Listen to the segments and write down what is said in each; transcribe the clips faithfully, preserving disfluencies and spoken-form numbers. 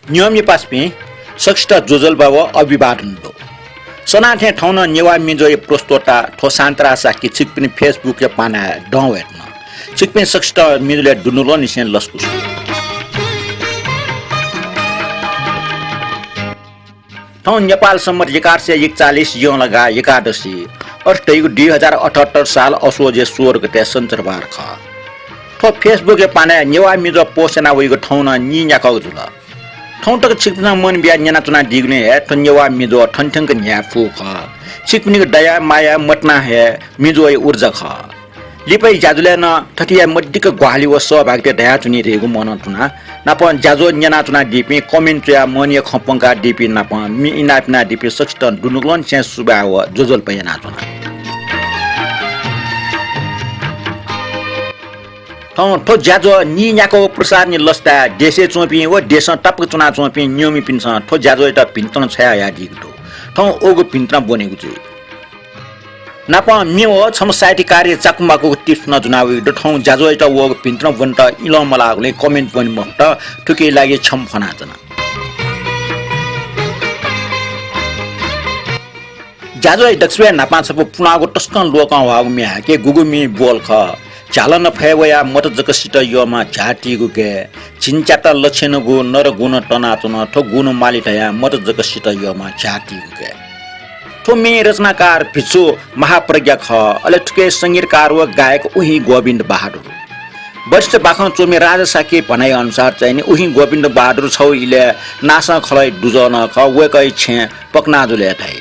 नियमया पासापिं सकसित ज्वजलपा व अभिवादन दु। सनां थें थौं नं नेवाः मिजोया प्रस्तोता थ्व सान्तरा शाक्य छिकपिनि Facebook-या पानाय् दं वयेधुन। छिकपिं सकसित मिजोलय् दुनुगलंनिसें लसकुस। थौं नेपाल संवत् एघार सय एकचालिस यंलगा एकादशी, अथे धइगु दुई हजार अठहत्तर साल असोजया सोह्र गते सञ्चरबार खः। थ्व Facebook-या पानाय् नेवाः मिजो post याना वइगु थौं नं नीन्याकःगु जुल। थौं तक छिकपिन्सं मन बियाः न्यनाच्वनादीगुलिं हे थ्व नेवाः मिजो थनथ्यंक न्ह्याये फु खः। छिकपिनिगु दया माया मतिना हे मिजोया ऊर्जा खः। लिपाया ज्याझ्वलय् नं थथे याये मदिक्क ग्वाहालि व सहभागिता दयाच्वनी धइगु मनंतुना नापं ज्याझ्वः न्यनाच्वनादीपिं, comment च्वयाः मनया खँ प्वंकादीपिं नापं म्ये इनापिनादीपिं सकसितं दुनुगलंनिसें सुभाय् व ज्वजलपा यानाच्वना। थौं थ्व ज्याझ्वः नीन्याकः व प्रसारणी लसताय् देशय् च्वंपिं व देशं तापाक च्वनाच्वंपिं नियमीपिन्सं थ्व ज्याझ्वःयात भिंतुना छ्वयाहयादीगु दु। थौं वःगु भिंतुना ब्वनेगु जुइ। नापं म्ये व छम्ह साहित्यकारया चाकुमाकुगु tips नं ज्वनावइगु दु। थौं ज्याझ्वःयात वःगु भिंतुना ब्वनेत इलं मलाःगुलिं comment ब्वने मफुत। थुकिया लागि क्षमा फ्वनाच्वना। ज्याझ्वःया दक्वसिबय् न्हापां छपु पुलांगु तसकं लोकंह्वाःगु म्ये हाय्के गुगु म्ये ब्वल खः। झ्यालं फय् वयाः मत जक सित यःम्ह झ्याः तीगु गय्। झिंच्याता लछेनगु नरगुण तनाच्वन, थ्व गुण माली धयाः मत जक सित यःम्ह झ्याः तीगु गय्। थ्व म्येया रचनाकार भिक्षु महाप्रज्ञा खः, अले थुकिया संगीतकार व गायक उहिं गोविन्द बहादुर। वरिष्ठ बाखं च्वमि राजा शाक्यया भनाइ अनुसार चाहिँ नि उहिं गोविन्द बहादुर छगू इलय् नासं खलःया दुजः नं खः, वय्कःया छेँ पकनाजुलय् धाइ।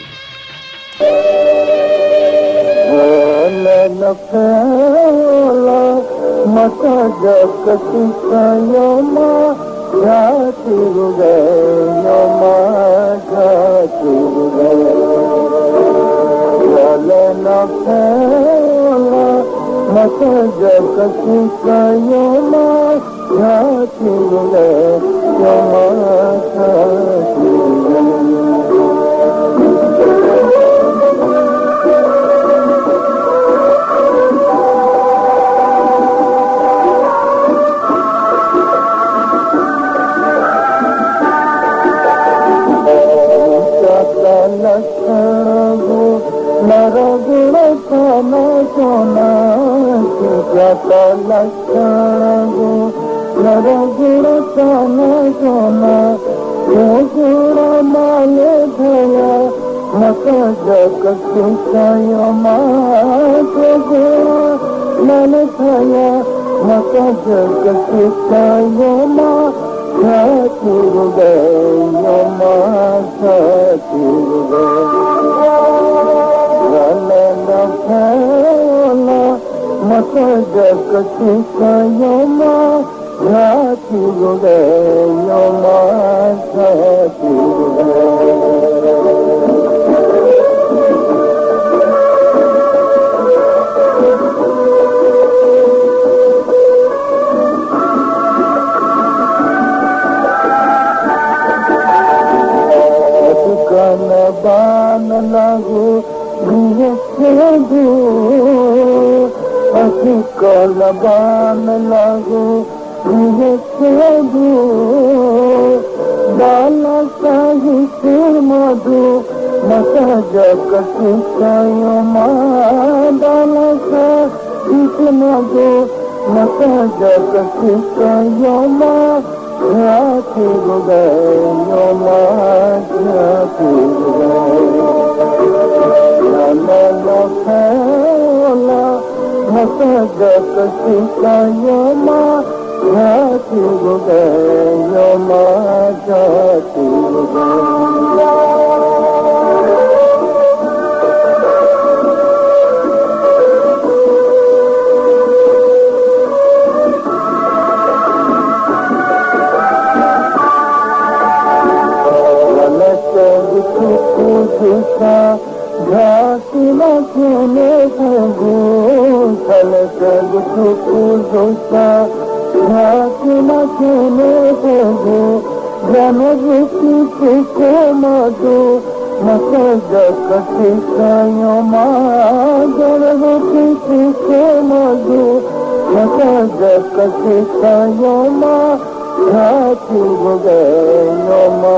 छाति गुगय् न्यमा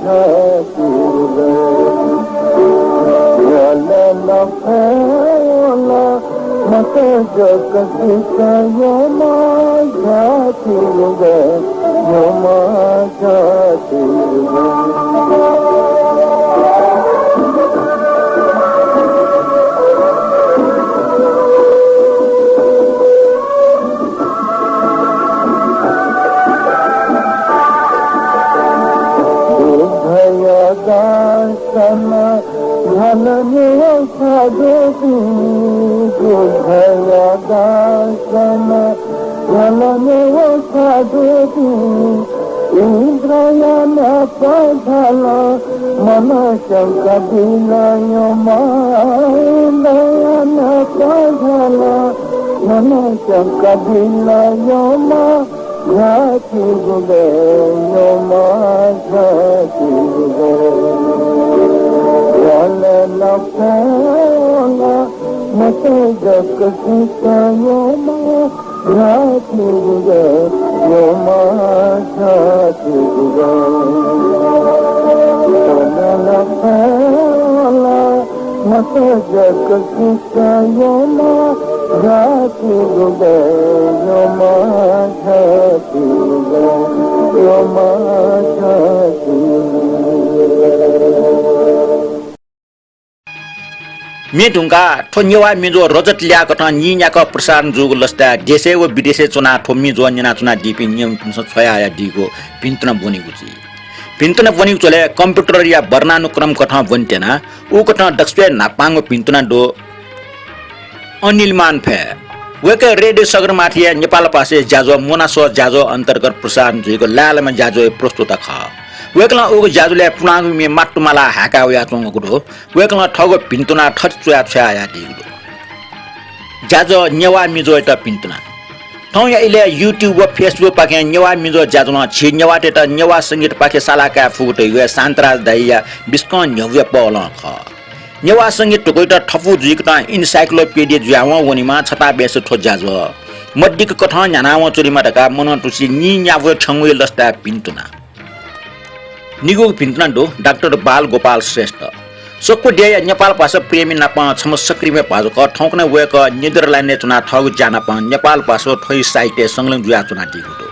छाति गुगय्। न्यला नफय् वला मत जक सित न्यमा छाति गुगय् न्यमा छाति गुगय्। बुद्धया दर्शन न्ह्यालने व साधुपिं, बुद्धया दर्शन न्ह्यालने व साधुपिं। इन्द्रया न्हापा झाल मनशंका बिल यमा, इन्द्रया न्हापा झाल मनशंका बिल यमा। छाति गुगय् न्यमा छाति गुगय्। न्यला नफय् वला मत जक सित न्यमा छाति गुगय्, न्यमा छाति गुगय्। न्यला नफय् वला मत जक सित न्यमा छाति गुगय्, न्यमा छाति गुगय्, न्यमा छाति गुगय्। मे धुंकाः थ्व नेवाः मिजो रजत ल्याः कथं नीन्याकः प्रसारण जूगु लसताय् देशय् व विदेशय् च्वनाः थ्व मिजो न्यनाच्वनादीपिं नियमितपिन्सं छ्वयाहयादीगु भिन्तुना ब्वनीगु जुइ। भिन्तुना ब्वनीगु झ्वलय् कम्प्युटरया वर्णानुक्रम कथं ब्वनेत्यनाः उकथं दकलय् न्हापांगु भिन्तुना दु अनिल मानफय्। वय्कः रेडियो सगरमाथाया नेपाल भाषाया ज्याझ्वः मोनासः ज्याझ्वः अन्तर्गत प्रसारण जुइगु लाय्‌लाय्‌म्ह ज्याझ्वःया प्रस्तोता खः। वय्कलं उगु ज्याझ्वलय् पुलांगु म्ये मात्तुमाला हाय्‌का वयाच्वंगु दु। वय्कलं थःगु भिन्तुना थथे च्वयाः छ्वयाहयादीगु दु। ज्याझ्वः नेवाः मिजोयात भिन्तुना। थौंया इलय् YouTube व Facebook पाखें नेवाः मिजो ज्याझ्वलं झी नेवाःतय्त नेवाः संगीतपाखे साला काये फुगु धइगु हे शान्तराज दाइया बिस्कं न्ह्यगुया पहलं खः। नेवाः संगीत धुकुइत थपु जुइकथं encyclopedia जुयावं वनेमा छता बेस थ्व ज्याझ्वः मदिक्क कथं न्ह्यानावं च्वनेमा धकाः मनंतुसे नीन्यागू थ्यंगुया लसताय् भिन्तुना। निगूगु भिन्तुना दु डाक्टर बाल गोपाल श्रेष्ठ। सक्व देय्‌या नेपाल भाषा प्रेमी नापं छम्ह सक्रिय भाजु खः। थौंकन्हय् वय्‌कः नेदरल्यान्डय् च्वनाः थःगु ज्या नापं नेपाल भाषा व थ्वया साहित्यय् संलग्न जुयाच्वनादीगु दु।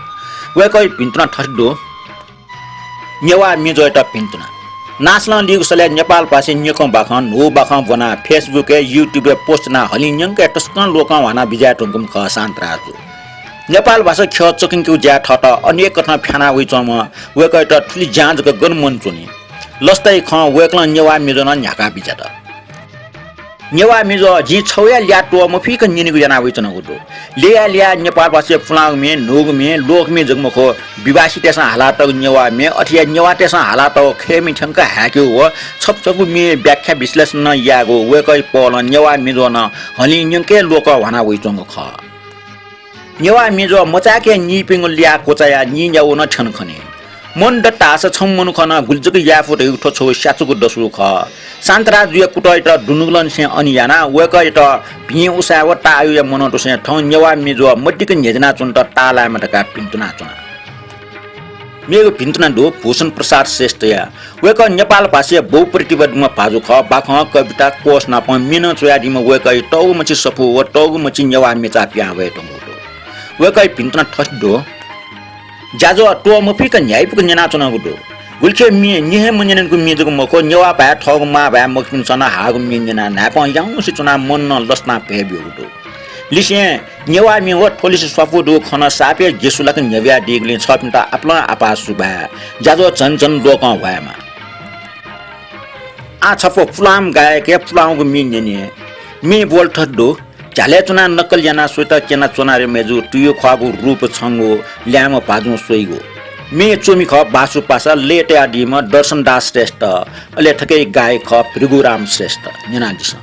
वय्‌कःया भिन्तुना थथे दु। नेवाः मिजोयात भिन्तुना। नासलं लिगु सलय् नेपाल भाषाया न्यकं बाखं, न्हू बाखं ब्वनाः Facebook-य्, YouTube-य् post यानाः हलिं न्यंकय् तसकं लोकं ह्वाना बिज्याये धुंकूम्ह खः शान्तराज जु। नेपाल भाषा ख्यः चकंकेगु ज्याय् थःत अनेक कथं फ्याना वइच्वंम्ह वय्‌कःयात थुलि ज्यां जक गन मन च्वनी। लसताया खँ वय्‌कलं नेवाः मिजो नं न्ह्याका बिज्यात। नेवाः मिजो, जिं छगूया ल्याः त्वः मफुइक न्यनेगु याना वइच्वनागु दु। ल्यया ल्यया नेपाल भाषाया पुलांगु म्ये, न्हूगु म्ये, लोकम्ये जक मखु, विभाषीतय्‌सं हालातःगु नेवाः म्ये, अथे हे नेवाःतय्‌सं हालातःगु खय्‌म्ये थ्यंक हाय्‌केगु व छपु छपु म्ये व्याख्या विश्लेषण नं यायेगु वय्‌कःया पहलं नेवाः मिजो नं हलिं न्यंकय् लोकं ह्वाना वइच्वंगु खः। नेवाः मिजो मचाय्‌क हे नीपिनिगु ल्याः क्वचायाः नीन्यागू नं थ्यन खनी। मन दत धाःसा छम्ह मनुखं नं गुलि जक याये फु धइगु थ्व छगू स्याचुगु दसु खः। शान्तराज जुया कुतःयात दुनुगलंनिसें अन यानाः वय्‌कःयात भिं उसाँय् व ताःयुया मनंतुसें थौं नेवाः मिजो मदिक्क न्ह्यज्यानाच्वनेत ताःलायेमा धकाः भिन्तुनाच्वना। मेगु भिन्तुना दु भूषण प्रसाद श्रेष्ठया। वय्‌कः नेपाल भाषाया बहुप्रतिभा दुम्ह भाजु खः। बाखं, कविता, कोष नाप म्ये नं च्वयादीम्ह वय्‌कःया तःगु मछि सफू व तःगु मछि नेवाः मिचाः पिहां वये धुंकूगु दु। वय्‌कःया भिन्तुना थथे दु। ज्याझ्वः त्वःमफुइक न्ह्याइपुक न्यनाच्वनागु दु। गुलिखे म्ये न्ये हे मन्यनागु म्ये जक मखु, नेवाः भाय् थःगु मां भाय् मखुपिन्सं नं हाःगु म्ये न्यनाः न्हाय्‌पं याउँसे च्वनाः मन नं लसतां भय् ब्यूगु दु। लिसें नेवाः म्ये व थ्व लिसे स्वापू दुगु खँ नं साप हे गेसुलाक न्ह्यब्वयादीगुलिं छःपिन्त आपालं आपाः सुभाय्। ज्याझ्वः झन झन लोकं ह्वायेमा। आः छपु पुलांम्ह गायकया पुलांगु म्ये न्यने। म्ये बोल थथे दु। झ्यालय् च्वनाः नक्कल यानाः स्वयेत क्यनाच्वना रे मय्जु, तुयु ख्वाःगु रूप छंगु, ल्याय्म्ह भाजुं स्वइगु। म्ये च्वमि खः बासु पासा, लय् तयादीम्ह दर्शन दास श्रेष्ठ, अले थुकिया गायक खः भृगुराम श्रेष्ठ। न्यनादिसँ।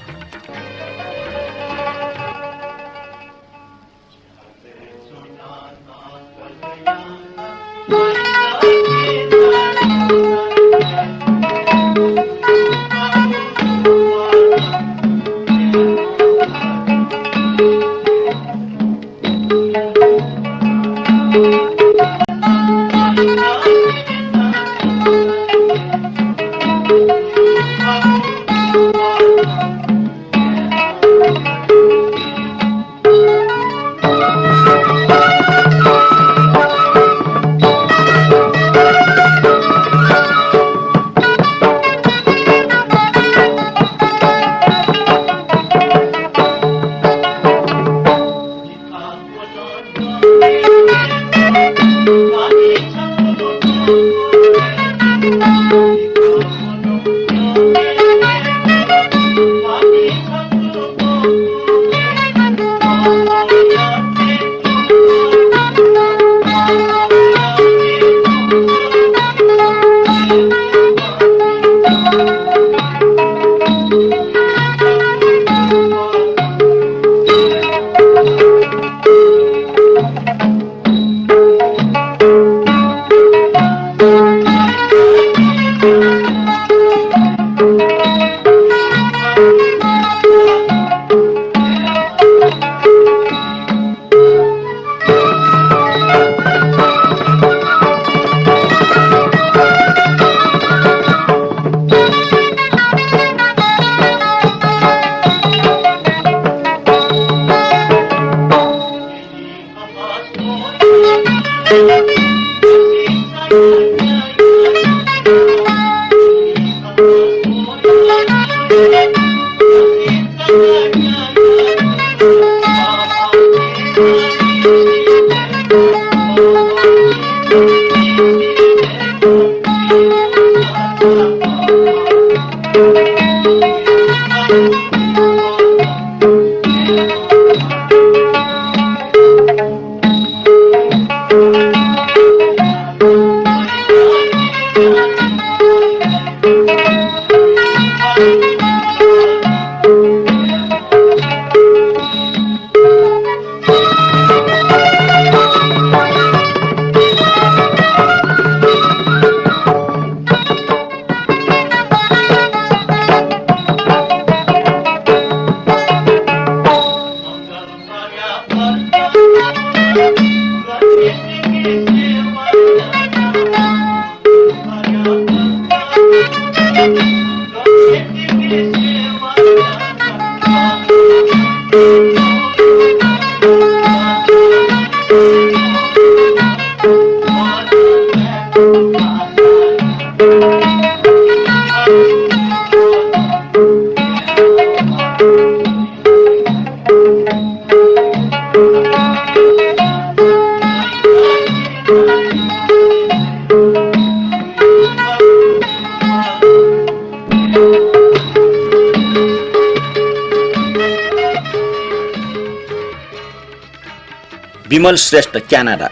विमल श्रेष्ठ, क्यानाडा।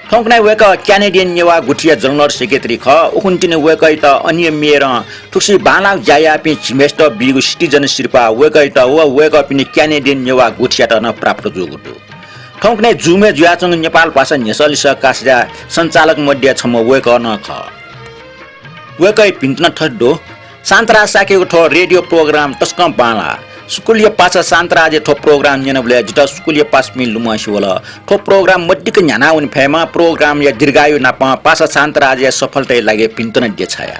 थौंकन्हय् वय्‌कः क्यानेडियन नेवाः गुथिया जनरल सेक्रेटरी खः। उखुन्हु तिनि वय्‌कःयात अनिया मेयरं थुगुसी बांलाःगु ज्या याःपिं झिम्हेसित बीगु सिटिजन सिरपाः वय्‌कःयात व वय्‌कःपिनि क्यानेडियन नेवाः गुथियात नं प्राप्त जूगु दु। थौंकन्हय् Zoom-य् जुयाच्वंगु नेपाल भाषा न्ह्यसः लिसः कासाया सञ्चालक मध्ये छम्ह वय्‌कः नं खः। वय्‌कःया भिंतुना थथे दु। शान्तराज शाक्ययागु थ्व रेडियो प्रोग्राम तसकं बांलाः। स्कूलया पासा शान्तराजया थ्व प्रोग्राम न्यनाबलय् जितः स्कूलया पासापिं लुमंसे वल। थ्व प्रोग्राम मदिक्क न्ह्यानावने फयेमा, प्रोग्रामया दीर्घायु नाप पासा शान्तराजया सफलताया लागि भिंतुना देछाया।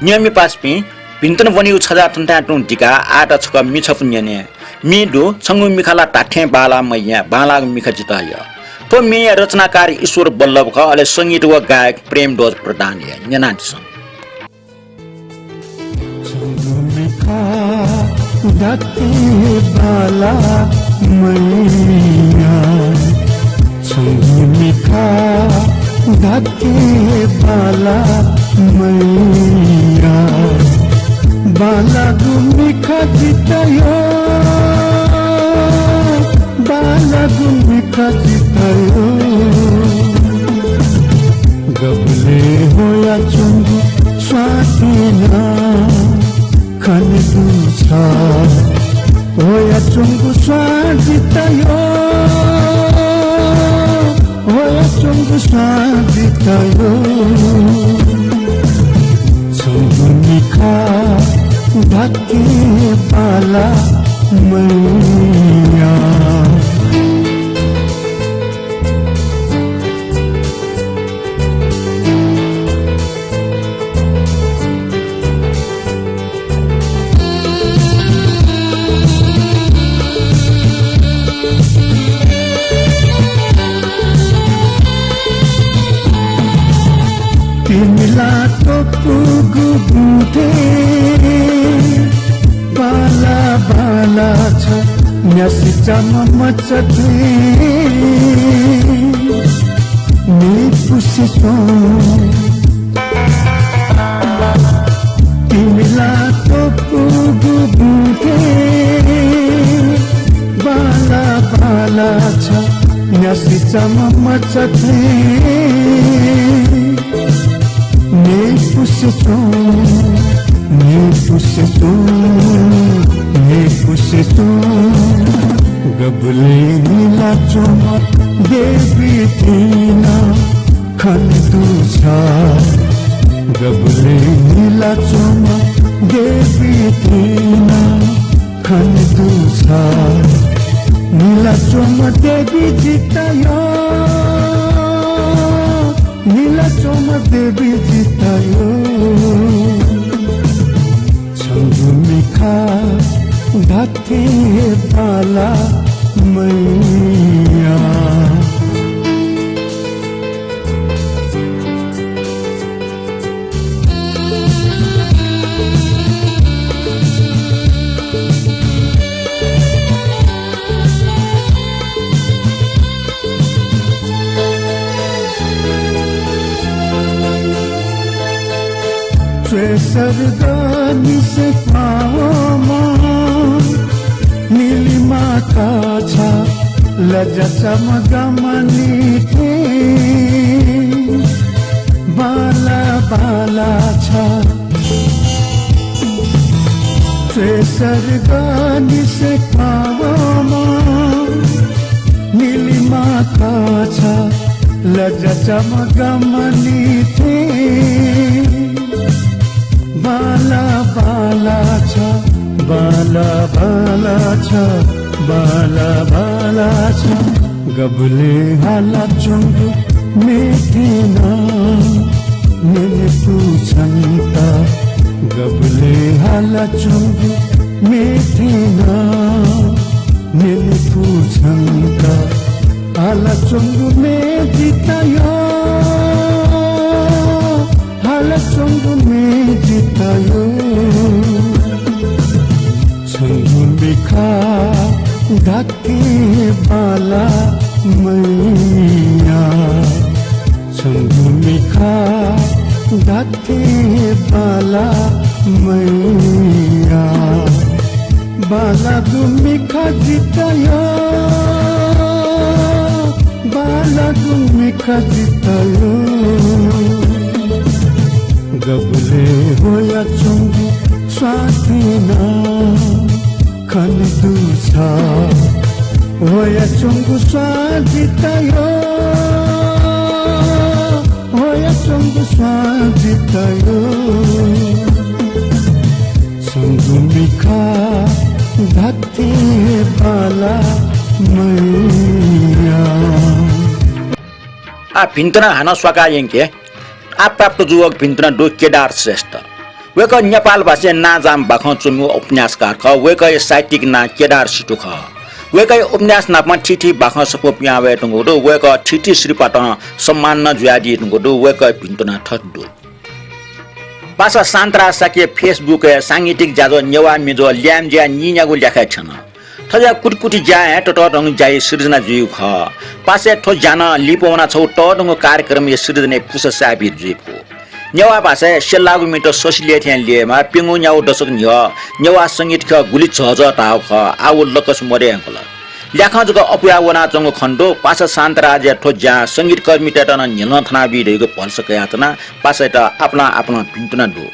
नियमित पासापिं, भिंतुना वनीगु छजाः थुन्थाय् तुं दिकाः आःत छकः म्ये छपु न्यने। म्ये दु, छंगु मिखा ला धात्थें बांलाः मया, बांलाःगु मिखा जितः यः। थ्व म्येया रचनाकार ईश्वर बल्लभ खः, अले संगीत व गायक प्रेमध्वज प्रधान हे। न्यनादिसँ। छंगु मिखा धात्थें बांलाः मया। छंगु मिखा धात्थें बांलाः मया। बांलाःगु मिखा जितः यः, बांलाःगु मिखा जितः यः। गबलें ह्वयाच्वंगु स्वां तिनि खने दुसा, ह्वयाच्वंगु स्वां जितः यः, ह्वयाच्वंगु स्वां जितः यः। छंगु मिखा धात्थें बांलाः मया। तिमिला त्वपुगु बुँथे बांलाः बांलाः छ न्यासि चाम्ह मचा थें। म्ये पुसे च्वं। तिमिला त्वपुगु बुँथे बांलाः बांलाः छ न्यासि चाम्ह मचा थें। म्ये पुसे च्वं, म्ये पुसे च्वं, म्ये पुसे च्वं। गबलें निला च्वंम्ह देवी तिनि खने दुसा, गबलें निला च्वंम्ह देवी तिनि खने दुसा। निला च्वंम्ह देवी जितः यः, निला च्वंम्ह देवी जितः यः। छंगु मिखा धात्थें बांलाः मया। च्वय् सर्गनिसें क्वहां निलिमा काछा लज्या चाम्ह गमनी थें बांलाः बांलाः छ। च्वय् सर्गनिसें क्वहां निलिमा काछा लज्या चाम्ह गमनी थें बांलाः बांलाः छ, बांलाः बांलाः छ, बांलाः बांलाः छ। गबलें हालाच्वंगु म्ये थें नं न्यने फु छन्त। गबलें हालाच्वंगु म्ये थें नं न्यने फु छन्त। हालाच्वंगु म्ये जितः यः, हालाच्वंगु म्ये जितः यः। छंगु मिखा धात्थें बांलाः मया। छंगु मिखा धात्थें बांलाः मया। बांलाःगु मिखा जितः यः, पालागु मिखा जितायो, गबले होया चंगु स्वादिना खने दुसा, होया चंगु स्वादितायो, होया चंगु स्वादितायो, चंगु मिखा धात्थें बाला मैया। आ भिंतुना हानं स्वाका यंके। आ प्राप्त जूवःगु भिंतुना दु केदार श्रेष्ठ। वय्कः नेपाल भाषाय् नांजाःम्ह बाखं च्वमिगु उपन्यासकार खः। वय्कःया साहित्यिक नां केदार सितु खः। वय्कःया उपन्यास नापं थीथी बाखं सफू पिहां वये धुंकूगु दु। वय्कः थीथी सिरपातं सम्मानना जुयादी धुंकूगु दु। वय्कःया भिंतुना थथे दु। पासा शान्तराज शाक्य Facebook-य् सांगीतिक ज्याझ्वः नेवाः म्ये ज्वः ल्याय्म्ह जुयाः नीन्यागू ल्याखय् थ्यन। थज्याःगु कुतिकुति ज्यां हे ततःधंगु ज्याया सिर्जना जुइगु खः। पासाय् थ्व ज्यां नं लिपा वनाः छगू तःधंगु कार्यक्रमया सिर्जनाय् पुसा साबित जुइफु। नेवाः भाषाय् स्यल्लाःगु म्येत ससि ल्यये थें ल्ययेमाः। प्यंगू न्यागू दशक न्ह्यः नेवाः संगीत ख्यः गुलि झःझः धाःगु खः, आः व लकस मदये धुंकल। ल्याखं जक अपुयाः वनाच्वंगु खनेदु। पासा शान्तराजया थ्व ज्यां संगीतकर्मीतय्त नं न्ह्यलं थनाबी धइगु भलसा कयाच्वनाः पासायात आपालं आपालं भिंतुना दु।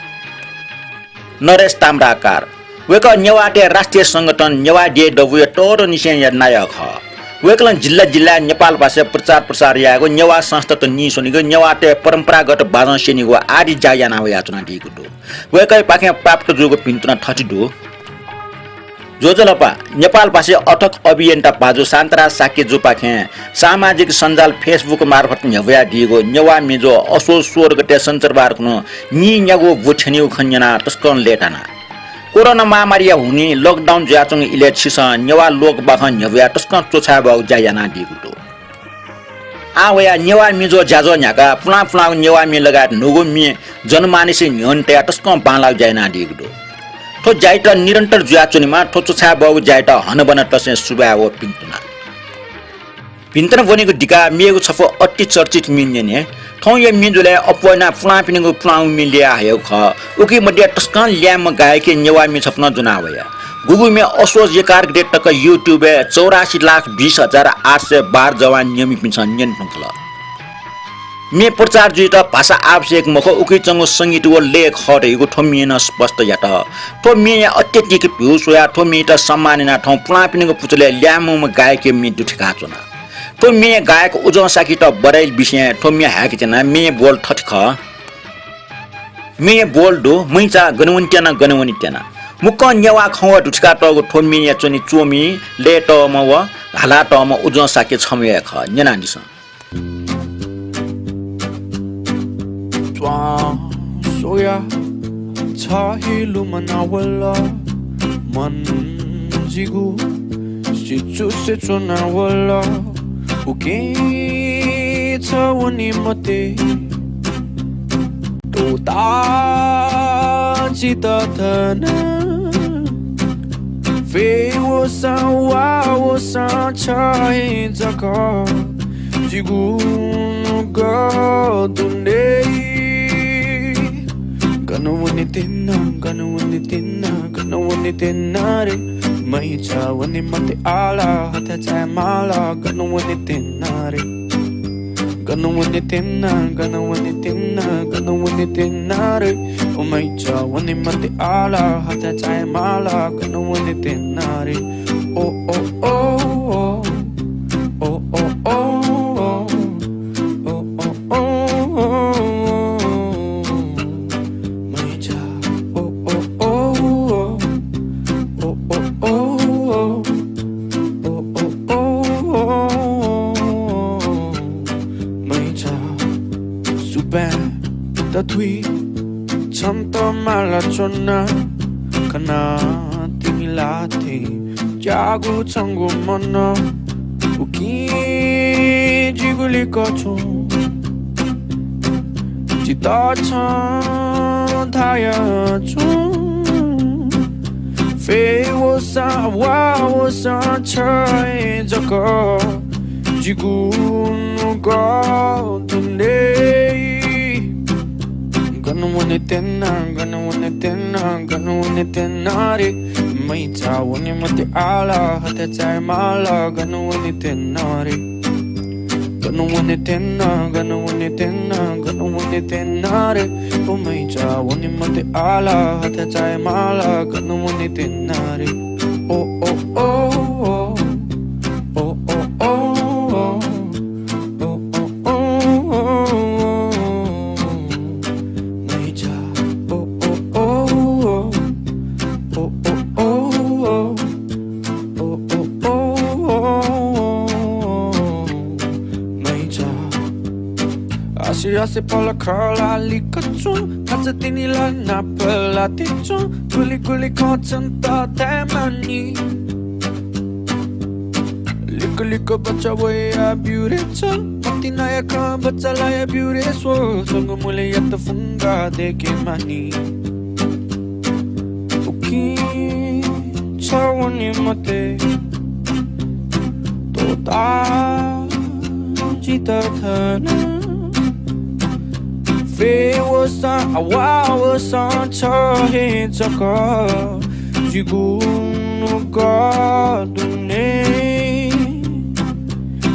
नरेश ताम्राकार। वय्कः नेवाःतय् राष्ट्रिय संगठन नेवाः देय् दबूया तःधंनिसेंया नायः खः। वय्कलं जिल्ला जिल्लाय् नेपाल भाषाय् प्रचार प्रसार यायेगु, नेवाः संस्थात नीस्वनीगु, नेवाःतय् परम्परागत बाजं स्यनीगु आदि ज्या याना वयाच्वनादीगु दु। वय्कःयापाखें प्राप्त जूगु भिंतुना थथे दु। ज्वजलपा, नेपाल भाषाया अथक अभियन्ता भाजु शान्तराज शाक्यजुपाखें सामाजिक सञ्जाल Facebook मार्फत न्ह्यब्वयादीगु नेवाः म्ये ज्वः असोज सोह्र गते सञ्चरबार खुन्हु नीन्यागू ब्व थ्यनीगु खँ न्यनाः तसकं लय्ताना। कोरोना महामारीया हुनिं lockdown जुयाच्वंगु इलय् झीसं नेवाः लोकबाखं न्ह्यब्वयाः तसकं च्वछाये बहःगु ज्या यानादीगु दु। आः वयाः नेवाः म्ये ज्वः ज्याझ्वः न्ह्याकाः पुलां पुलांगु नेवाः म्ये लगायत न्हूगु म्ये जनमानसया न्ह्यःने तयाः तसकं बांलाःगु ज्या यानादीगु दु। थ्व ज्यायात निरन्तर जुयाच्वनेमा। थ्व च्वछाये बहःगु ज्यायात हनाबना तसें सुभाय् व भिंतुना। भिंतुना ब्वनेगु दिकाः मेगु छपु अति चर्चित म्ये न्यने। थौंया म्ये ज्वलय् अप्वः यानाः पुलांपिनिगु पुलांगु म्ये ल्ययाहयागु खः। उकी मध्ये तसकं ल्याय्म्ह गायकी नेवाः म्ये छपु नं ज्वना वया। गुगु म्ये असोज एघार गते तक YouTube-य् चौरासी लाख बीस हजार आठ सय बाह्र जवान नियमितपिन्सं न्यने धुंकल। म्ये प्रचार जुइत भाषा आवश्यक मखु, उकी च्वंगु संगीत व लय खः धइगु थ्व म्यें नं स्पष्ट यात। थ्व म्येया अत्यधिक view स्वयाः थ्व म्येयात सम्मान यानाः थौं पुलांपिनिगु पुचलय् ल्याय्म्हम्ह गायकया म्ये दुथ्याकाच्वना। थ्व म्येया गायक उजं शाक्ययात बधाई बिसें थ्व म्ये हाय्के त्यना। म्येया बोल थथे खः। म्येया बोल दु, मैचां गन वने त्यना, गन वने त्यना। मुक्कं नेवाः खँ व दुथ्याकातःगु थ्व म्येया च्वनी च्वमि, लय्तःम्ह व हालातःम्ह उजं शाक्य छम्ह हे खः। न्यनादिसँ। स्वां स्वया छ हे लुमना वल, मन जिगु सिचुसे च्वना वल। उकिं छ वने मते त्वःता जित थन। फय् वःसां वा वःसां छ हे जक जिगु नुगः दुने। गन वने त्यना, गन वने त्यना, गन वने त्यना रे। मैचा वने मते आला, हथय् चाये माला, गन वने त्यना रे। गन वने त्यना, गन वने त्यना, गन वने त्यना रे। ओ मैचा वने मते आला, हथय् चाये माला, गन वने त्यना रे। ओ, ओ, ओ, ओ। ओ, ओ, ओ, ओ। ओ, ओ, ओ, ओ। मैचा। ओ, ओ, ओ, ओ। ओ, ओ, ओ, ओ। ओ, ओ, ओ, ओ। मैचा। सुबें दथुइ छन्त माला च्वना। खना तिनि ला थें ज्याःगु छंगु मन। उकिं जिगु लिक्क च्वं। जित छं धया च्वं। फय् वःसां वा वःसां छ हे जक जिगु नुगः दुने। गन वने त्यना, गन वने त्यना, गन वने त्यना रे। मैचा वने मते आला, हथय् चाये माला, गन वने त्यना रे। गन वने तेन्ना, गन वने तेन्ना, गन वने तेन्ना रे। ओ मैचा वने मते आला, हाथा चाय माला, गन वने तेन्ना रे। ओ, ओ, ओ, ओ। ओ, ओ, ओ, ओ, ओ, ओ, ओ। मैचा, ओ, ओ, ओ, ओ। ओ, ओ, ओ, ओ। ओ, ओ, ओ, ओ, मैचा। आसे आसे पलखला लिकचु, काचा तिनिला नापला तिचु, गुलि गुलि खचन त तयमानि। लिक लिक बच्चा वया ब्युरे च, पति नया खँ बच्चा लाया ब्युरे स्व, संग मुले यत फुंगा देके मानि। उकी छ वने मते तोता जित थन। फे वसा अवा वसा छ हे जक जिगु नुगः दुने।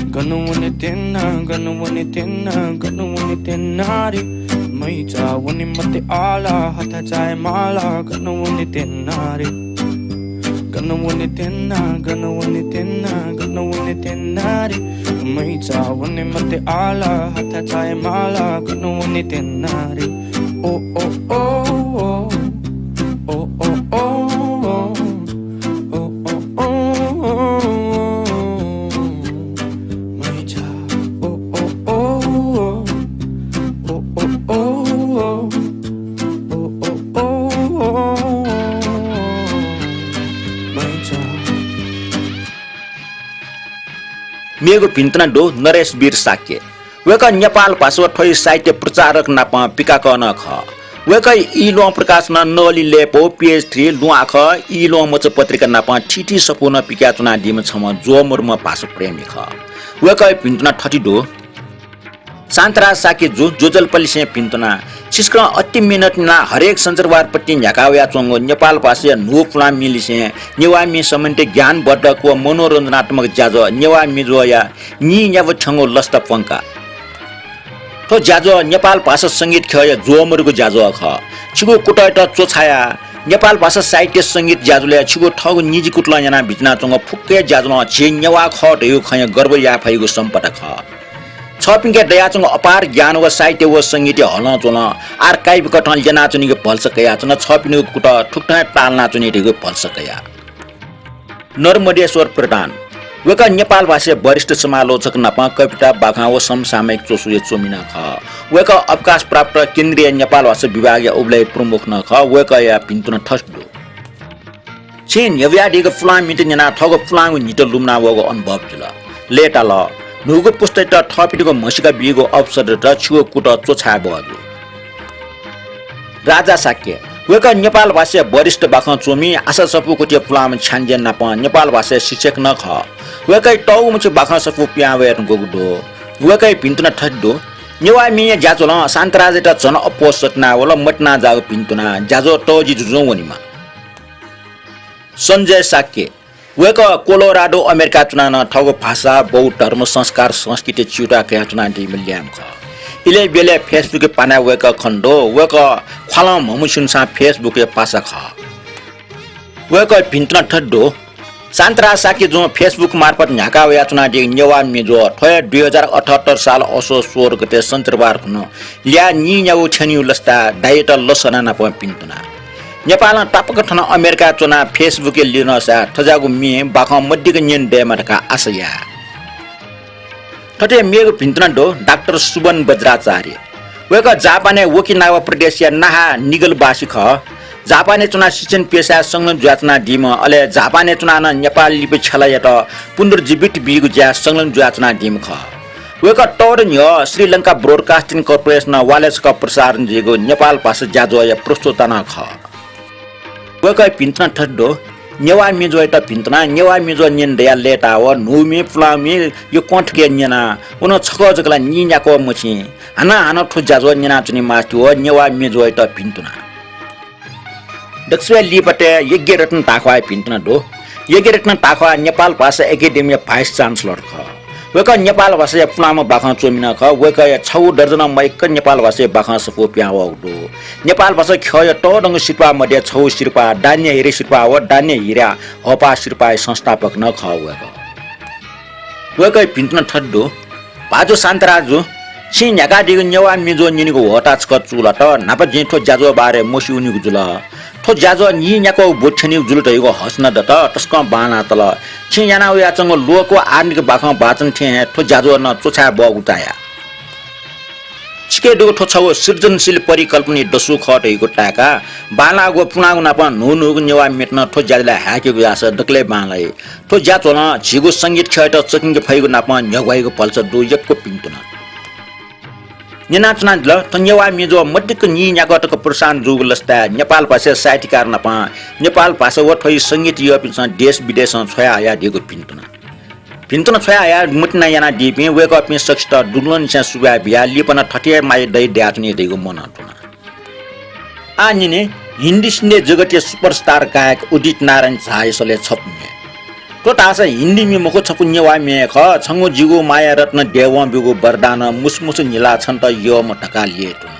गन वने तेन्ना, गन वने तेन्ना, गन वने तेन्ना रे। मैचा वने मते आला, हाथा चाय माला, गन वने तेन्ना रे। गन वने तेन्ना, गन वने तेन्ना, गन वने तेन्ना रे। मैचा वने मते आला, हाथा चाय माला, गन वने तेन्ना रे। ओ, ओ, ओ, ओ। ओ, ओ, ओ, ओ। ओ, ओ, ओ, ओ, ओ। मैचा, ओ, ओ, ओ, ओ। ओ, ओ, ओ, ओ। ओ, ओ, ओ, ओ। मैचा। मेगु भिन्तुना दु नरेश वीर शाक्य। वय्‌कः नेपाल भाषा व थ्वया साहित्य प्रचारक नाप पिकाकः नं खः। वय्‌कः इलोहं प्रकाशनं नवली लय्‌पौ, पीएच थ्री, लुँ आखः, इलोहं मचा पत्रिका नाप थीथी सफू नं पिकाच्वनादीम्ह छम्ह ज्वःमरुम्ह भाषा प्रेमी खः। वय्‌कःया भिन्तुना थथे दु। शान्तराज शाक्य जु, ज्वजलपा लिसें भिन्तुना। छिसकं अति मेहनत यानाः हरेक सञ्चरबार पतिं न्ह्याका वयाच्वंगु नेपाल भाषाया न्हू पुलांमि लिसें नेवाःमि सम्बन्धी ज्ञानवर्धक व मनोरञ्जनात्मक ज्याझ्वः नेवाः म्येज्वःया नीन्यागू थ्यंगु लसता प्वंका। थ्व ज्याझ्वः नेपाल भाषा संगीत ख्यःया ज्वःमरुगु ज्याझ्वः खः। छिगु कुतःयात च्वछायाः नेपाल भाषा साहित्य संगीत ज्याझ्वलय् छिगु थःगु निजि कुतलं यानाः बिज्यानाच्वंगु फुक्क हे ज्याझ्वलं झी नेवाः खः धइगु खँय् गर्व याये फइगु सम्पदा खः। छःपिंके दयाच्वंगु अपार ज्ञान व साहित्य व संगीतया हलंच्वलं आर्काइभ कथं ल्यनाच्वनेगु भलसा कयाच्वन। छःपिनिगु कुतः थुकथं तालनाच्वनी धइगु भलसा कया। नर्मदेश्वर प्रधान। वय्‌कः नेपाल भाषाया वरिष्ठ समालोचक नाप कविता, बाखं व समसामयिक च्वसुया च्वमि नं खः। वय्‌कः अवकाशप्राप्त केन्द्रीय नेपाल भाषा विभागया उबलय् प्रमुख नं खः। वय्‌कःया भिन्तुना थथे दु। छिं न्ह्यब्वयादीगु पुलांमित न्यनाः थःगु पुलांगु न्हित लुमना वःगु अनुभव जुल। लय्‌ताल। न्हूगु पुस्तायात थःपिनिगु म्हसीका बीगु अवसरयात छिगु कुतः च्वछाये बहःजू। राजा शाक्य। वय्‌कः नेपाल भाषाया वरिष्ठ बाखं च्वमि, आशा सफूकथंया पुलांम्ह छ्याञ्जे नाप नेपाल भाषाया शिक्षक नं खः। वय्‌कःया तःगु मछि बाखं सफू पिहां वये धुंकूगु दु। वय्‌कःया भिन्तुना थथे दु। नेवाः म्येया ज्याझ्वलं शान्तराजयात झन अप्वः सतिना वल, मतिना जाःगु भिन्तुना। ज्याझ्वः तःजि जुजुं वनेमा। सञ्जय शाक्य। वय्‌कः कोलोराडो अमेरिकाय् च्वनाः नं थःगु भाषा, बौद्ध धर्म, संस्कार, संस्कृति च्यूताः कयाच्वनादीम्ह ल्याय्म्ह खः। इलय् ब्यलय् Facebook पानाय् वय्‌कः खने दु। वय्‌कः ख्वालं म्हमस्यूनिसां Facebook-या पासा खः। वय्‌कःया भिन्तुना थथे दु। शान्तराज शाक्य जुं Facebook मार्फत न्ह्याका वयाच्वनादीगु नेवाः म्येज्वः थ्व हे दुई हजार अठहत्तर साल असोज सोह्र गते सञ्चरबार खुन्हु ल्याः नीन्यागू थ्यनीगु लसताय् दाइयात लसना नाप भिन्तुना। नेपालं तापाक थन अमेरिकाय् च्वनाः Facebook-या लिधंसाय् थज्याःगु म्ये बाखं मदिक्क न्यने दयेमा धकाः आशा याये। थथे मेगु भिन्तुना दु डाक्टर सुबन बज्राचार्य। वय्‌कः जापानय् ओकिनावा प्रदेशया नाहा निगलवासी खः। जापानय् च्वनाः शिक्षण पेसाय् संलग्न जुयाच्वनादीम्ह, अले जापानय् च्वनाः नं नेपाल लिपि छ्यलायात पुनर्जीवित बीगु ज्याय् संलग्न जुयाच्वनादीम्ह खः। वय्‌कः तःदँ न्ह्यः श्रीलंका ब्रोडकास्टिङ कर्पोरेसनं वालय् छकः प्रसारण जुइगु नेपाल भाषा ज्याझ्वःया प्रस्तोता नं खः। वय्‌कःया भिन्तुना थथे दु। नेवाः म्येज्वःयात भिन्तुना। नेवाः म्येज्वः न्यने दयाः लय्‌ताः व न्हूम्हि पुलांम्हि यक्वं थुके न्यना। व नं छकः जक ला नीन्याक्व मछिं। हानं हानं थ्व ज्याझ्वः न्यनाच्वने मास्ति व नेवाः म्येज्वःयात भिन्तुना। दकसिबय् लिपातय् यज्ञरत्न ताख्वाःया भिन्तुना दु। यज्ञरत्न ताख्वाः नेपाल भाषा एकेडेमीया vice chancellor खः। वय्‌कः नेपाल भाषाया पुनाम्ह बाखं च्वमिन खः। वय्‌कःया छगू दर्जनं माइक नेपाल भाषाया बाखं सफू पिहां वःगु दु। नेपाल भाषा ख्यःया तःधंगु सिरपाः मध्ये छगू सिरपाः, दान्य हिरे सिरपाः व दान्य हिरे हःपाः सिरपाःया संस्थापक नं खः वय्‌कः। वय्‌कःया भिन्तुना थथे दु। भाजु शान्तराज जु, छिं न्ह्याकादीगु नेवाः म्ये ज्वः न्यनेगु ह्वःताः छकः चूलात। न्हापा जिं थ्व ज्याझ्वः बारे मस्यूनिगु जुल। थ्व ज्याझ्वः नीन्याक्वः ब्वति थ्यनीगु जुल धइगु हसना दत, तसकं बांलाः तल। छिं याना वयाच्वंगु लोक व आधुनिक बाखं वाचन थें हे थ्व ज्याझ्वः नं च्वछाये बहःगु ताया। छिके दुगु थ्व छगू सृजनशील परिकल्पनाया दसु खः धइगु ताय्‌काः बांलाःगु व पुनागु नापं न्हून्हूगु नेवाः म्येत नं थ्व ज्याझ्वलय् हाय्‌केगु याःसा दकलय् बांलाइ। थ्व ज्याझ्वलं झीगु संगीत ख्यःयात चकिंके फइगु नापं न्ह्यब्वयेगु भलसा दु। यक्व भिन्तुना। न्यनाच्वनादिल, थ्व नेवाः म्ये ज्वः मदिक्क नीन्याक्वः तक प्रसारण जूगु लसताय् नेपाल भाषाया साहित्यकार नापं नेपाल भाषा व थ्वया संगीत यःपिन्सं देश विदेशं छ्वया हयादीगु भिन्तुना। भिन्तुना छ्वया हयाः मतिना यानादीपिं वय्‌कःपिं सकसित दुनुगलंनिसें सुभाय् बियाः लिपा नं थथे हे माया दइ दयाच्वनी धइगु मनं तुना। आः न्यने हिन्दी सिने जगतया superstar गायक उदित नारायण झाया सलय् छपु म्ये। थ्व धाःसा हिन्दी म्ये मखु, छपु नेवाः म्ये हे खः। छंगु जिगु माया रत्न, दैवं ब्यूगु वरदान, मुसुमुसु निला छन्त यःम्ह धकाः ल्यय् तुन।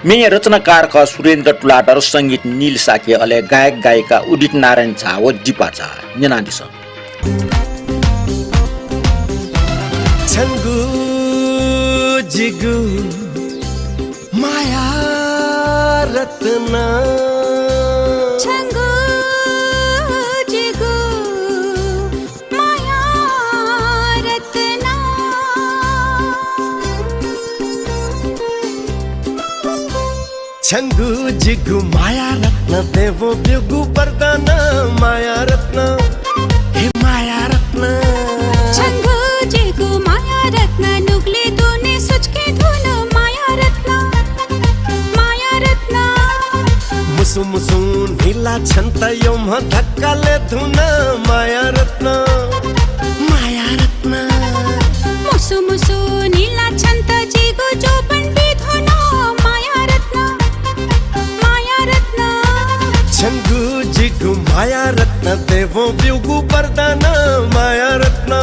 म्येया रचनाकार खः सुरेन्द्र तुलाधर, संगीत नील शाक्य, अले गायक गायिका उदित नारायण झा व दीपा झा। न्यनादिसँ। छंगु जिगु माया रत्न। छंगु जिगु माया रत्न। छंगु जिगु माया रत्न, दैवं ब्यूगु वरदान माया रत्न। हे माया रत्न। छंगु जिगु माया रत्न, नुगलय् दुने सुचुके धुन माया रत्न। माया रत्न। मुसु मुसु निला छन्त यःम्ह धकाः ल्यय् धुन माया रत्न। माया रत्न। मुसु मुसु निला छन्त जिगु जोबन बी धुन माया रत्न। माया रत्न। छंगु जिगु माया रत्न, दैवं ब्यूगु वरदान माया रत्न।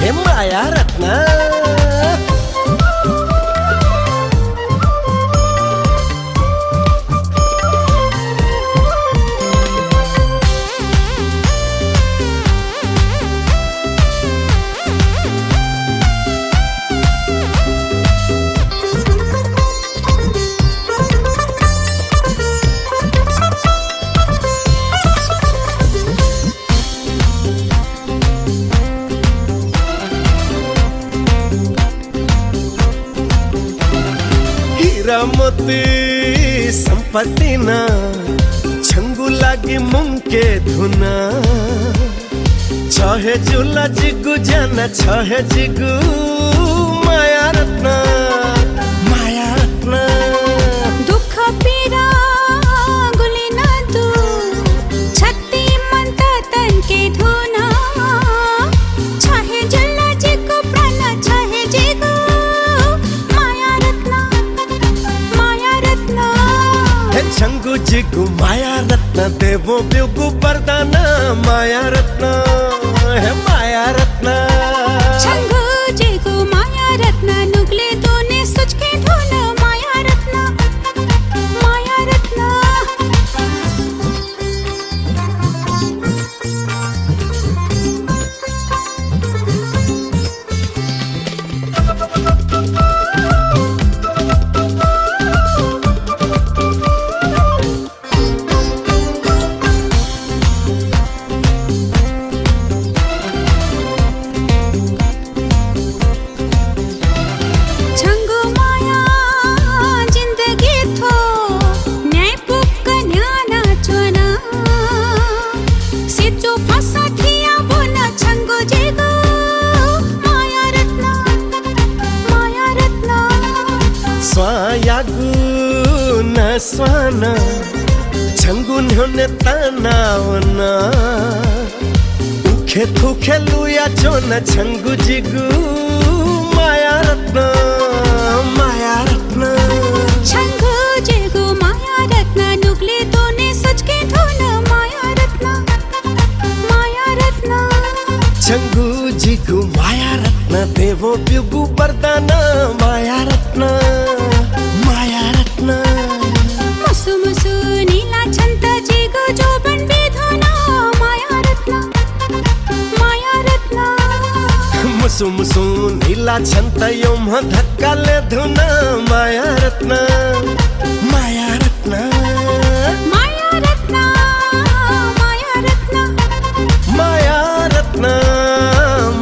हे माया रत्न। हिरा मोती सम्पत्ति नं छंगु लागि मुंके धुन। छ हे जुल जिगु ज्यान, छ हे जिगु माया रत्न, माया रत्न। दुःख पीडा गुलि नं दु, छत्ति मन्त तंके धुन। छ हे जुल जिगु प्राण, छ हे जिगु माया रत्न, माया रत्न। हे छंगु जिगु माया रत्न, दैवं ब्यूगु वरदान माया रत्न। हे माया रत्न। छंगु जिगु माया रत्न, नुगलय् दुने सुचुके धुन माया रत्न, माया रत्न। छंगु माया जिन्दगी थ्व न्याय फुक्क न्ह्यानाच्वन। सिचु फसा थिया ब्वन छंगु जिगु माया रत्न, माया रत्न। स्वांयागु नस्वां नं छंगु न्ह्यःने तनावन। उखे थुखे लुयाच्वन छंगु जिगु माया रत्न, माया रत्न। छंगु जिगु माया रत्न, नुगलय् दुने सुचुके धुन माया रत्न, माया रत्न। छंगु जिगु माया रत्न, थ्व ब्यूगु वरदान माया रत्न, माया रत्न। मुसु मुसु निला छन्त जिगु जोबन बिधुन माया रत्न, माया रत्न। मुसु मुसु निला छन्त यम्ह धक्का ले धुन माया रत्न, माया रत्न। माया रत्न, माया रत्न। माया रत्न,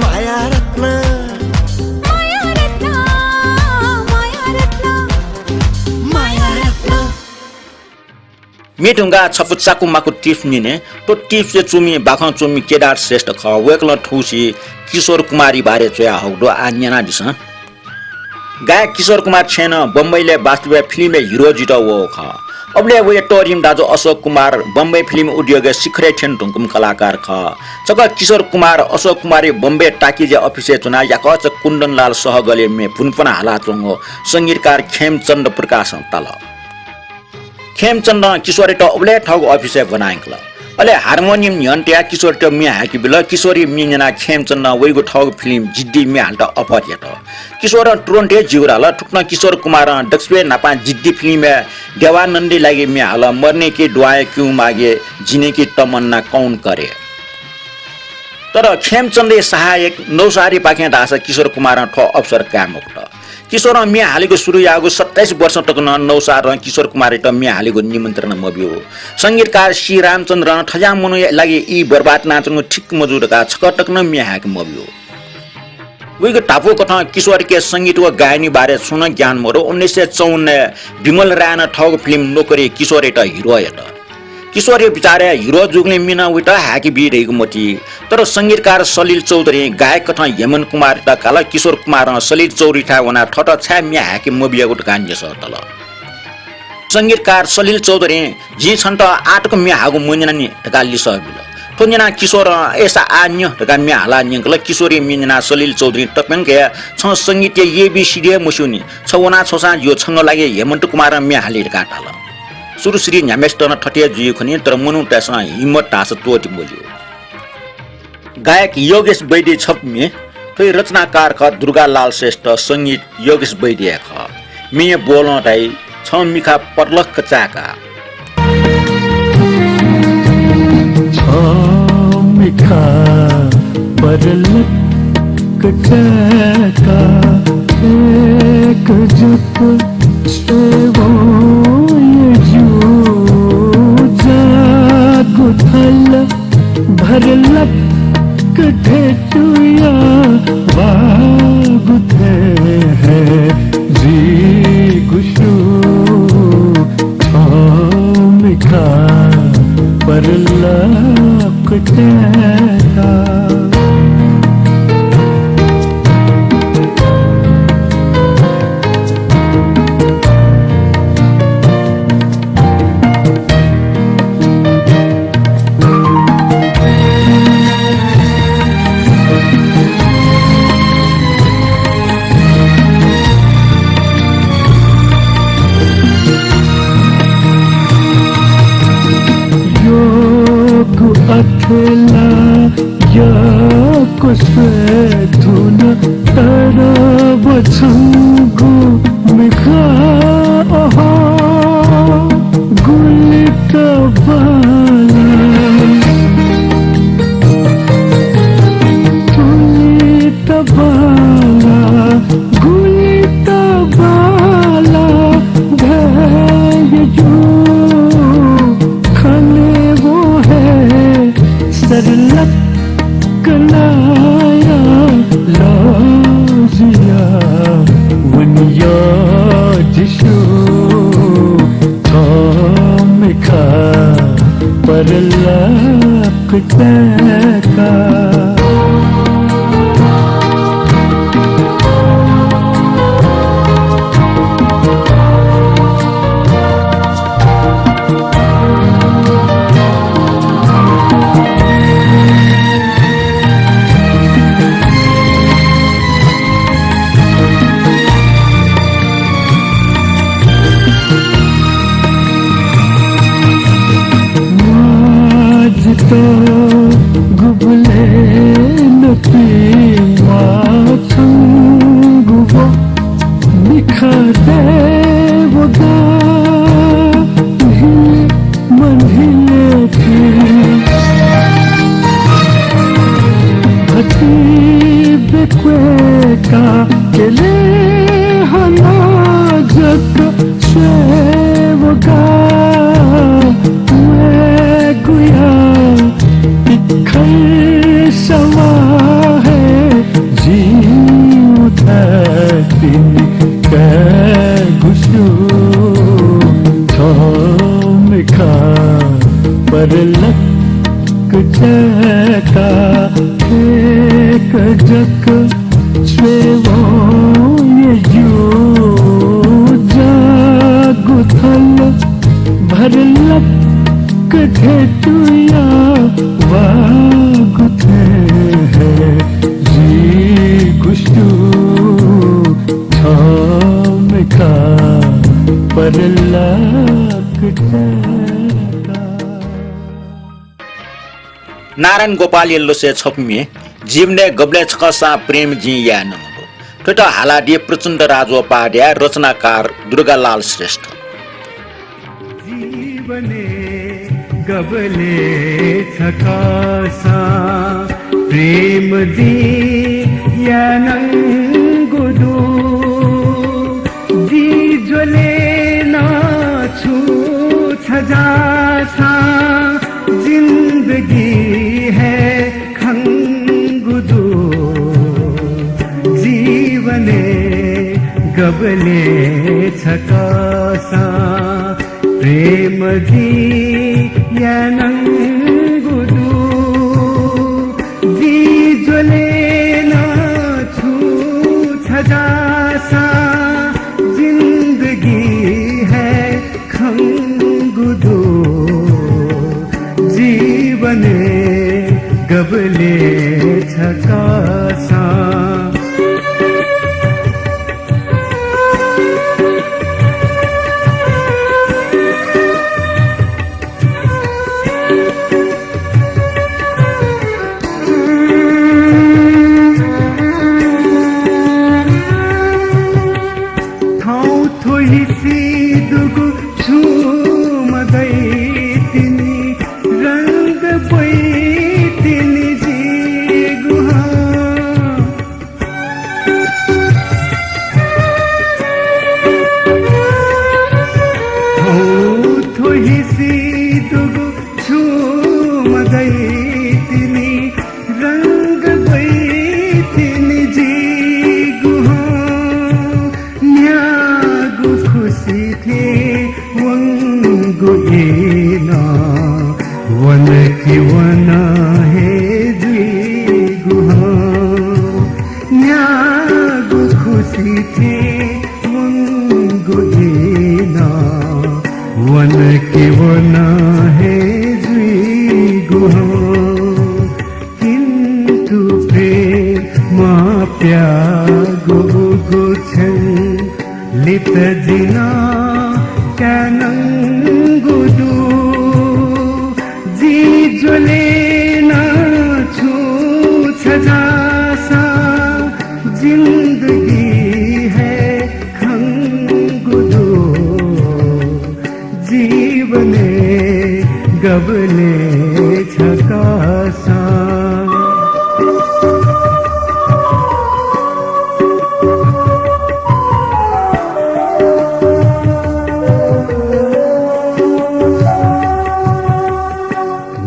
माया रत्न। माया रत्न, माया रत्न। माया रत्न। म्ये धुंकाः छपु चाकु माकु tips न्यने। थ्व tipsय् च्वमि बाखं च्वमि केदार श्रेष्ठ खः। वय्कलं थुसी किशोर कुमारया बारे च्वयाहःगु दु, आः न्यनादिसँ। गायक किशोर कुमार छेँनं बम्बईलय् वास्तवय् फिल्मय् हिरो जुइत वःगु खः। अबलय् वया तःधिम्ह दाजु अशोक कुमार बम्बई फिल्म उद्योगय् शिखरय् थ्यने धुंकूम्ह कलाकार खः। छकः किशोर कुमार अशोक कुमारया बम्बई टाकिजया अफिसय् च्वनाः याकःचा कुन्दनलाल सहगलया म्ये भुनपना हालाच्वंगु संगीतकार खेमचन्द प्रकाशं ताल। खेमचन्दं किशोरयात अबलय् थःगु अफिसय् ब्वना यंकल। अले हार्मोनियम न्ह्यःने तयाः किशोरयात म्ये हाय्के बिल। किशोरया म्ये न्यनाः खेमचन्दं वइगु थःगु फिल्म जिद्दी म्ये हालेत अफर यात। किशोरं तुरुन्त हे ज्यू धाल। थुकथं किशोर कुमारं दक्वसिबय् न्हापां जिद्दी फिल्मय् देवानन्दया लागि म्ये हाल, मरने के दुआएँ क्यों मांगे, जीने की तमन्ना कौन करे। तर खेमचन्दया सहायक नौसारीपाखें धाःसा किशोर कुमारं थ्व अवसर काये मफुत। किशोरं म्ये हालेगु सुरु याःगु सत्ताइस वर्ष तक नं नौसारं किशोर कुमारयात म्ये हालेगु निमन्त्रणा मब्यू। संगीतकार सी रामचन्द्रं थज्याःम्ह मनूया लागि ई बर्बाद यानाच्वंगु ठीक मजू धकाः छकः तक नं म्ये हाय्के मब्यू। वइगु धापू कथं किशोरके संगीत व गायनया बारे छुं नं ज्ञान मदु। उन्नाइस सय चौवन्नय् विमल रायनं थःगु फिल्म नोकरय् किशोरयात हिरो यात। किशोरया बिचारय् हिरो जूगुलिं मिनं वइत हाय्के बी धइगु मति। तर संगीतकार सलिल चौधरीं गायक कथं हेमन्त कुमारयात काल। किशोर कुमारं सलिल चौधरीथाय् वनाः थःत छाय् म्ये हाय्के मबियागु धकाः न्ह्यसः तल। संगीतकार सलिल चौधरीं जिं छन्त आःतक म्ये हाःगु मन्यनानि धकाः लिसः बिल। थ्व न्यनाः किशोरं अय्सा आः न्यँ धकाः म्ये हालाः न्यंकल। किशोरया म्ये न्यनाः सलिल चौधरीं तप्यंक हे छं संगीतया एबीसीडी हे मस्यूनि, छ वनाछ्वःसां ज्यू, छंगु लागि हेमन्त कुमारं म्ये हाली धकाः धाल। सुरुसुरुइ न्ह्याम्हेसित नं थथे हे जुइ खनी, तर मनूतय्सं हिम्मत धाःसा त्वःते मज्यू। गायक योगेश वैद्य छपु म्ये। थ्व रचनाकार खः दुर्गालाल श्रेष्ठ, संगीत योगेश वैद्यया खः। म्येया बोलं धाइ, छं मिखा परलख चाय्का। छं मिखा परलख चाय्का, एक जुक स्वयेवं यजु जागु थल भरलख धेतुया वागु थें हे जिगु सु छं मिखा परलख चाय्का। योगु अथे ला यक्व स्वये धुन, तर व छंगु मिखा अहो गुलि तबाला, गुलि तबाला, गुलि तबाला धयागु खँ ल्यं वं हे सरलख कनाया लजिया वनिया जिसु छं मिखा परलख चाय्का। म्वाः जितः तेले हना जक छ्वयेवगा, वय्‌गुया तिखय् सवाः हे जिं उथाय् तिनि कय्‌गु सु। थ्व मिखा परलक चय्‌का थेक जक छ्वयेवं यज्यू जागु थल भरलक थेतुया वागु थें हे जिगु सु। थ्व मिखा परलक चय्‌का। नारायण गोपालया लसय् छपु म्ये जीवनय् गबलय् छकःसां प्रेम जिं याये नंगु। थ्वयात हालादी प्रचण्ड राजोपाध्याय, रचनाकार दुर्गालाल श्रेष्ठ। जीवनय् गबलय् छकःसां प्रेम जिं याये नंगु दु। जि ज्वले नं छु छजासां जिन्दगी हे खंगु दु। जीवनय् गबलय् छकःसां प्रेम जिं याये नंगु दु। जि ज्वले नं छु छजासां जिन्दगी हे खंगु दु। जीवनय् गबलय् छकःसां थौं थ्व हिसि दुगु छुं मदइतिनि, रंग ब्वइतिनि जिगु हं। थौं थ्व हिसि दुगु छुं मदइतिनि, रंग ब्वइतिनि जिगु हं। न्ह्यागु खुसि थें वंगु इनं वन कि वन हे जुइगु हं। न्ह्यागु खुसि थें वंगु इनं वन कि वन हे जुइगु हं। किन्तु प्रेमं प्याःगु उगु छेँ लित जिं नं काये नंगु दु। जि ज्वले नं छुं छजासां जिन्दगी हे खंगु दु। जीवनय् गबलय् छकःसां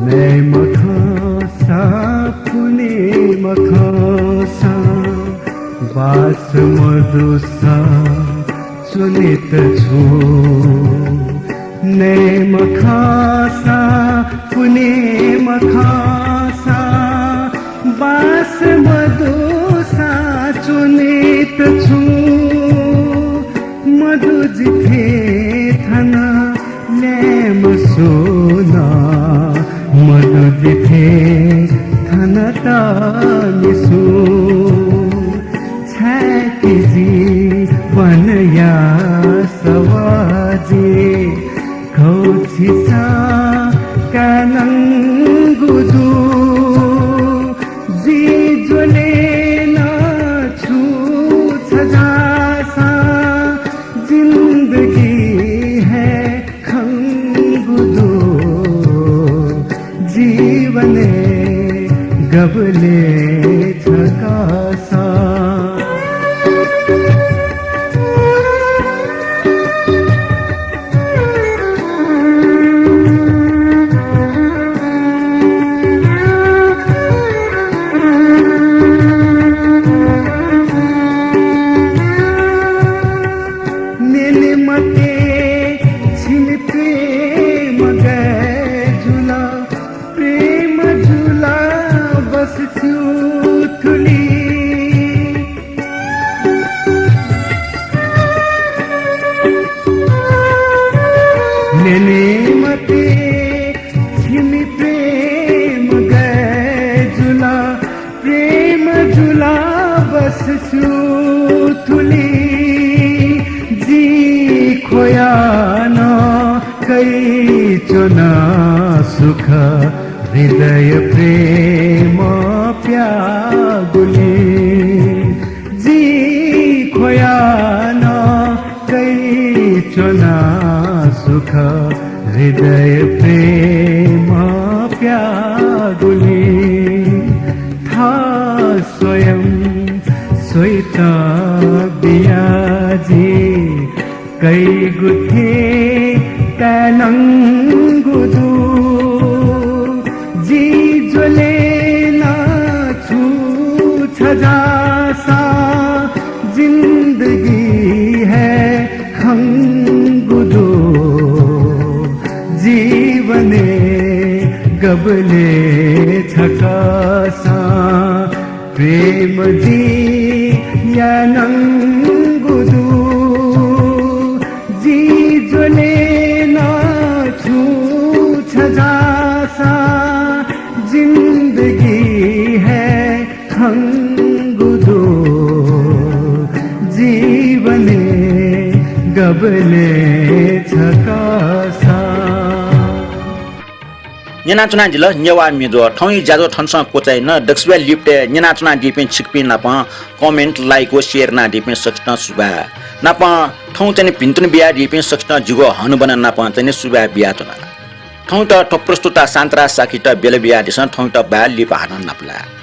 नये मखंसा, पुने मखंसा, बास मदुसा च्वनेत छु। नये मखंसा, पुने मखंसा, बास मदुसा च्वनेत छु। मदु जिथें थन ल्याय्म्ह सुं नं, मदु जिथें थन तःमि सुं। छाय्कि जीवनया सवाः जिं खौछिसा काये नंगु दु। जि ज्वले नं छुं छजासां जिन्दगी हे खंगु दु। जीवनय् गबलय् छकःसां न्यने मते छिमि प्रेम गय् जुल, प्रेम जुल बस स्यूथुलि। जि ख्वया नं कइच्वना सुख, हृदय प्रेम प्याःगुलिं। जि ख्वया नं कइच्वना सुख, हृदय प्रेम प्याःगुलिं। थः स्वयं स्वइत बिया जि कइगु थें ताय्‌नंगु दु। जि ज्वले नं छु छजाःसां जिन्दगी हे खंगु दु। जीवनय् गबलय् छकःसां प्रेम जि यानागु दु। जि ज्वले नं छु छजाःसां जिन्दगी हे खंगु दु। जीवनय् गबलय् छकःसां। न्यनाच्वनादिल नेवाः म्ये ज्वः। थौंया ज्याझ्वः थनसं क्वचायेन। दक्वसिबय् लिपतय् न्यनाच्वनादीपिं छिकपिं नाप comment, like व share यानादीपिं सकसितं सुभाय्। नाप थौं चाहिँ भिंतुना बियादीपिं सकसितं जिगु हनाबना नाप चाहिँ सुभाय् बियाच्वना। थौंयात थ्व प्रस्तुता शान्तराज शाक्ययात ब्यलय् बियादिसँ। थौंयात बाय्, लिपा हानं नापलाये।